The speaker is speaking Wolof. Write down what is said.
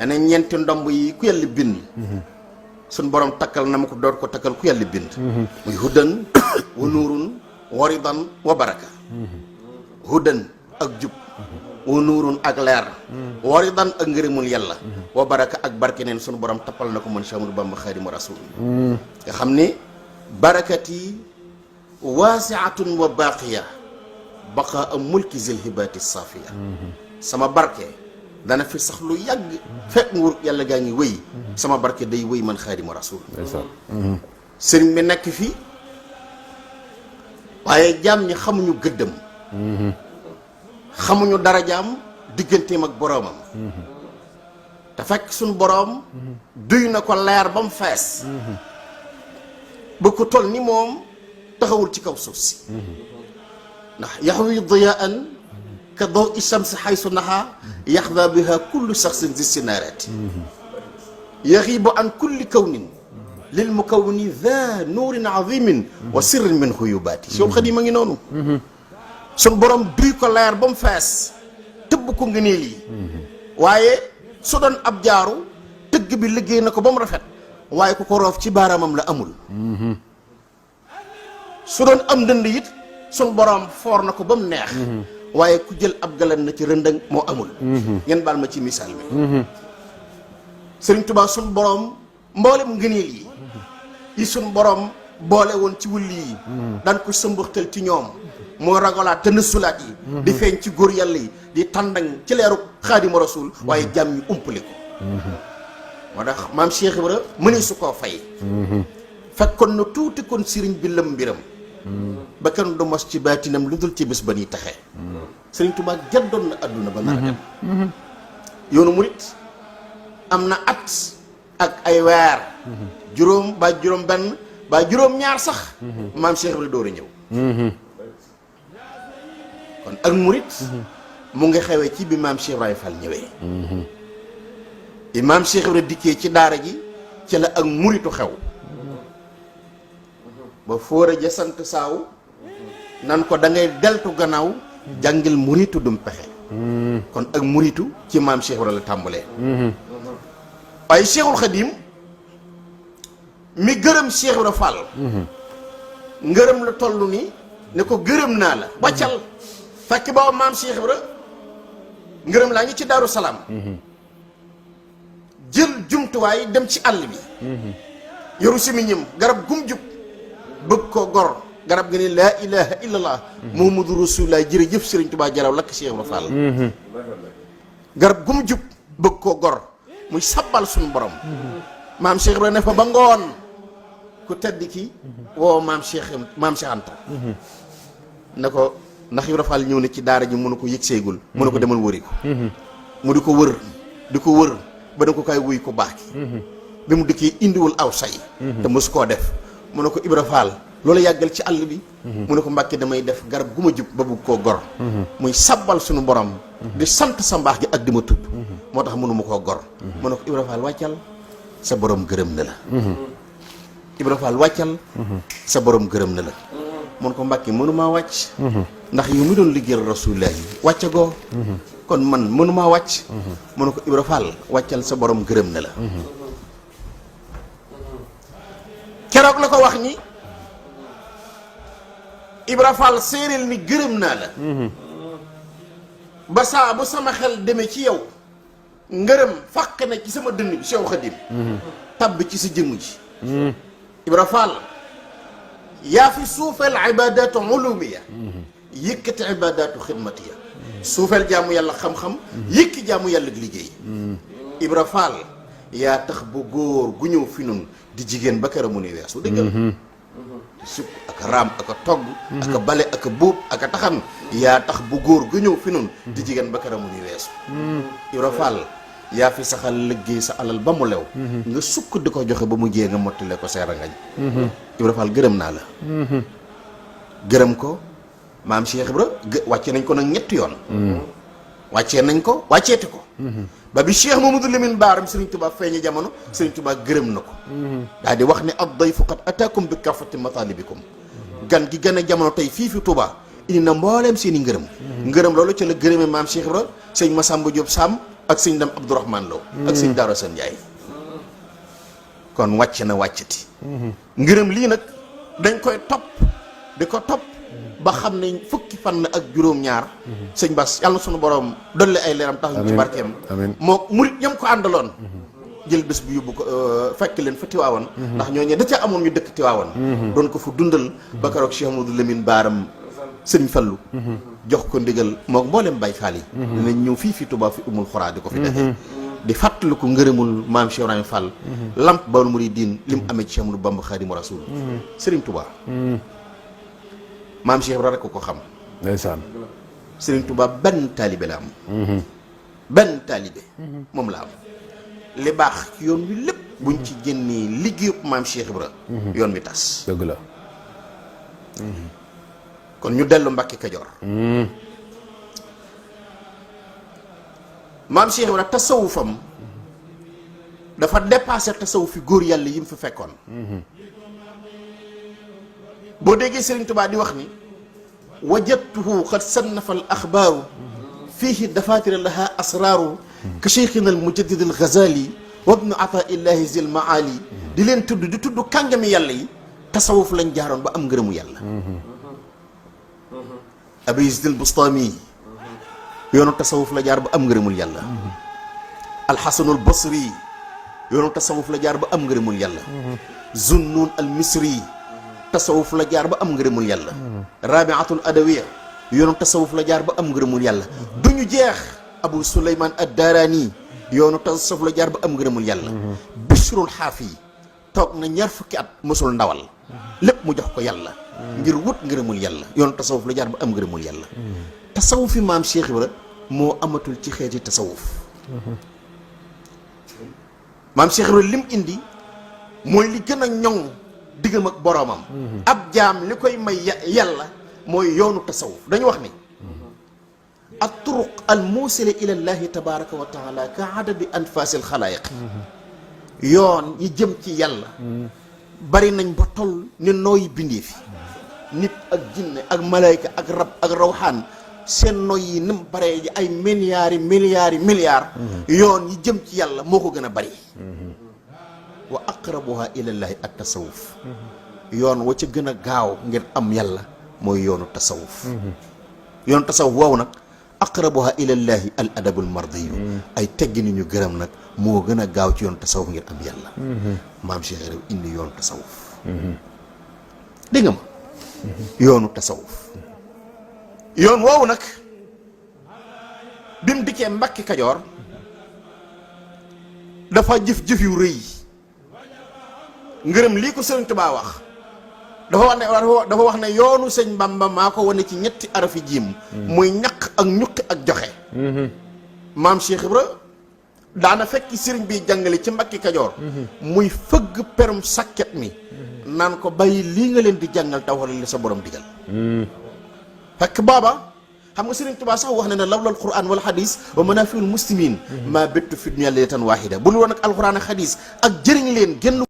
ene ñeenti ndomb yi ku yàlla bind suñ borom takkal na ma ko door ko takkal ku yàlla bind muy hudan wa nuurun wa ridan wa baraka hudan ak jub wa nuurun ak leer wa ridan ak ngërëmul yàlla wa baraka ak barke neen suñu borom tappal na ko man Cheikh Ahmadou Bamba Xaadimu Rasuul nga xam ne barakat yi waasiatun wa baaqiya baqa am mulki zil hibaati safiya sama barke dana fi sax lu yàgg fekk nguur yàlla gaa ngi wëy sama barke day wëy man Xaadimu Rasuul sëriñ bi nekk fii waaye jaam ñi xamuñu gëddam xamuñu darajaam digganteem ak boroomam te fekk suñu boroom duy na ko leer ba mu fees ba ko toll ni moom taxawul ci kaw suuf si ndax yaxwi diyaan ka daw i shams xaysu naxa yaxda biha kullu shaxsin zi sinaarati yaxiibu an kulli kawnin lil mukawwini dha nuurin azimin wa sirrin min xuyubaati Seex Xaadim a ngi noonu sun borom duy ko leer ba mu fees tëbb ko ngëneel yi waaye su doon ab jaaru tëgg bi liggéey na ko ba mu rafet waaye ku ko roof ci baaraamam la amul su doon am ndënd it sun borom foor na ko ba mu neex waaye ku jël ab galan na ci rëndëng moo amul ngeen baal ma ci misaal mi Sëriñ Tuubaa sun borom mboolem ngëneel yi sun borom boole woon ci wulli yi daan ko sëmbaxtal ci ñoom moo ragalaat te nësulaat yi di feeñ ci góor yàlla yi di tàndang ci leeru Xaadimu Rasuul waaye jàmm ñu umpale ko moo tax maam Cheikh Ibra mëni su koo fay fekkoon na tuuti kon sëriñ bi lëm mbiram ba kenn du mos ci baatinam lu dul ci bés ba ni taxee Sëriñ Tuubaa jaddoon na àdduna ba nar a dem yoonu murit am na at ak ay weer juróom ba juróom benn ba juróom ñaar sax maam Cheikh Ibra door a ñëw kon ak murit mu ngi xewee ci bi maam Cheikh Ibrahima Fall ñëwee bi maam Cheikh Ibra dikkee ci daara ji ci la ak muritu xew ba fóora ja sant saaw nan ko da ngay deltu gannaaw jàngil muritu dum pexe kon ak muritu ci maam Cheikh Ibra la tàmbalee waaye Cheikhul Khadim mi gërëm Cheikh Ibra Fall ngërëm la toll ni ne ko gërëm naa la wàccal fekk booba maam Cheikh Ibra ngërëm laa ngi ci Daaru Salaam jël jumtuwaay dem ci àll bi yoru simiñam garab gum jub bëgg ko gor garab gi ne laa ilaha illallah muhammadu rasulullah jërëjëf Sëriñ Tuubaa jaraw lakk Cheikh Ibra Fall garab gum jub bëgg ko gor muy sabbal suñu borom maam Cheikh Ibra ne fa ba ngoon ku tedd ki woo maam Cheikh Anta ne ko ndax Ibra Fall ñëw na ci daara ji mënu ko yëg seegul mënu ko demal wëri ko mu di ko wër ba da ko kay wuy ko baax ki bi mu dikkee indiwul aw say te mosu koo def mu ne ko Ibra Fall loolu yàggal ci àll bi mu ne ko Mbàkke damay def garab gu ma jub ba bugg koo gor muy sabbal suñu borom di sant sa mbaax gi ak di ma tudd moo tax mënu ma koo gor mu ne ko Ibra Fall wàccal sa borom gërëm na la Ibra Fall wàccal sa borom gërëm na la mun ko Mbàkke mënumaa wàcc ndax yow mi doon liggéeyal Rasulullah yi wàcca goo kon man mënumaa wàcc mu ne ko Ibra Fall wàccal sa borom gërëm na la keroog la ko wax ni Ibra Fall séeréel ni gërëm naa la ba saa bu sama xel demee ci yow ngërëm fàq na ci sama dënn bi Cheikh Khadim tabb ci sa jëmm ji Ibra Fall yaa fi suufeel ibadaatu ulumiya yëkkati ibadaatu xidmatiya suufeel jaamu yàlla xam-xam yëkki jaamu yàlla liggéey Ibra Fall yaa tax bu góor gu ñëw fi nun di jigéen ba kër mu ni weesu dëggal sukk ak raam ak a togg ak a bale ak a buub ak a taxan yaa tax bu góor gu ñëw fi nun di jigéen ba kër mu ni weesu Ibra Fall yaa fi saxal liggéey sa alal ba mu lew nga sukk di ko joxe ba mu jee nga mottale ko seera ngañ Ibra Fall gërëm naa la gërëm ko maam Cheikh Ibra wàcce nañ ko nag ñetti yoon wàccee nañ ko wàcceeti ko ba bi Cheikh Mamadou Lamine Baaram Sëriñ Tuubaa feeñe jamono Sëriñ Tuubaa gërëm na ko daal di wax ne ad-dayfu qad ataakum bi kaafati matalibikum gan gi gën a jamono tey fii fi Tuubaa indi na mbooleem seen i ngërëm loolu ca la gërëme maam Cheikh Ibra sëñ Masamba Diop Sam ak sëñ Dame Abdourahmane Lo ak sëñ Daara Sane Ndiaye kon wàcc na wàccati ngërëm lii nag dañ koy topp di ko topp ba xam ne fukki fan la ak juróom-ñaar sëñ Bass yàlla na sunu borom dolli ay leeram tax ñu ci barkeem moo murit ñam ko àndaloon jël bés bu yóbbu ko fekk leen fa Tiwaawan ndax ñooñu da ca amoon ñu dëkk Tiwaawan doon ko fu dundal ba keroog Cheikh Amadou Lamine Baaram Sëriñ Fallu jox ko ndigal moo mboolem Baay Faal yi dinañ ñëw fii Tuubaa fi Umul Xuraa di ko fi defe di fàttali ko ngërëmul maam Cheikh Ibrahima Fall lamp Baol Mouridine li mu amee ci Cheikh Amadou Bamba Xaadimu Rasuul Sëriñ Tuubaa maam Cheikh Ibrahima rek ko xam ndeysaan Sëriñ Tuubaa benn taalibe la am benn taalibe moom la am li baax ci yoon wi lépp buñ ci génnee liggéeyub maam Cheikh Ibra yoon wi tas dëgg la kon ñu dellu Mbàkke Kajoor maam Cheikh Ibra tasawufam dafa dépassé tasawufi góor yàlla yi mu fi fekkoon boo déggee Sëriñ Tuubaa di wax ni wajadtuhu qad sannafa al axbaaru fiihi dafatira laha asraaru ka cheikhina al mujaddid al ghazali wa ibnu ataillahi zil maali di leen tudd di tudd kàngami yàlla yi tasawuf lañ jaaroon ba am ngërëmu yàlla Abi Yazid al Bustami yoonu tasawuf la jaar ba am ngërëmul yàlla alxasanul basri yoonu tasawuf la jaar ba am ngërëmul yàlla zunnun al misri tasawuf la jaar ba am ngërëmul yàlla rabiatul adawiya yoonu tasawuf la jaar ba am ngërëmul yàlla duñu jeex Abu Suleyman ad-Darani yoonu tasawuf la jaar ba am ngërëmul yàlla bishrul xaafi toog na ñaar fukki at mësul ndawal lépp mu jox ko yàlla ngir wut ngërëmul yàlla yoonu tasawuf la jaar ba am ngërëmul yàlla tasawufi maam Cheikh Ibra moo amatul ci xeeti tasawuf maam Cheikh Ibra lim indi mooy li gën a ñoŋ diggam ak boroomam ab jaam li koy may yàlla mooy yoonu tasawuf dañu wax ni at-turuq al-muusila ila llahi tabaraka wa taala ka adadi anfasil xalaayiq yoon yi jëm ci yàlla bari nañ ba toll ni nooyi bindee fi nit ak jinne ak malayka ak rab ak rawxaan seen noy yi ni mu baree ji ay milliards yoon yi jëm ci yàlla moo ko gën a bari wa aqrabuha ilallahi at tasawuf yoon wa ca gën a gaaw ngir am yàlla mooy yoonu tasawuf yoonu tasawuf woowu nag aqrabuha ilallahi al adabul mardiyu ay teggi ni ñu gërëm nag moo gën a gaaw ci yoonu tasawuf ngir am yàlla maam Cheikh Ibra indi yoonu tasawuf dégg nga ma yoonu tasawuf yoon woowu nag bi mu dikkee Mbàkke Kajoor dafa jëf-jëf yu rëy ngërëm lii ko Sëriñ Tuubaa wax dafa wax ne yoonu sëñ Bamba maa ko wane ci ñetti arafi jiim muy ñaq ak ñuqi ak joxe maam Cheikh Ibra daana fekk sëriñ bi jàngale ci Mbàkke Kajoor muy fëgg perum sàkket mi naan ko bàyyi lii nga leen di jàngal taw wala li sa borom digal fekk booba xam nga Sëriñ Tuubaa sax wax na ne lawlal quran wal xadis wa manafiul muslimin maa bettu fi dunya leetan waahida bu lu woon ak alquran ak xadis ak jëriñ leen génn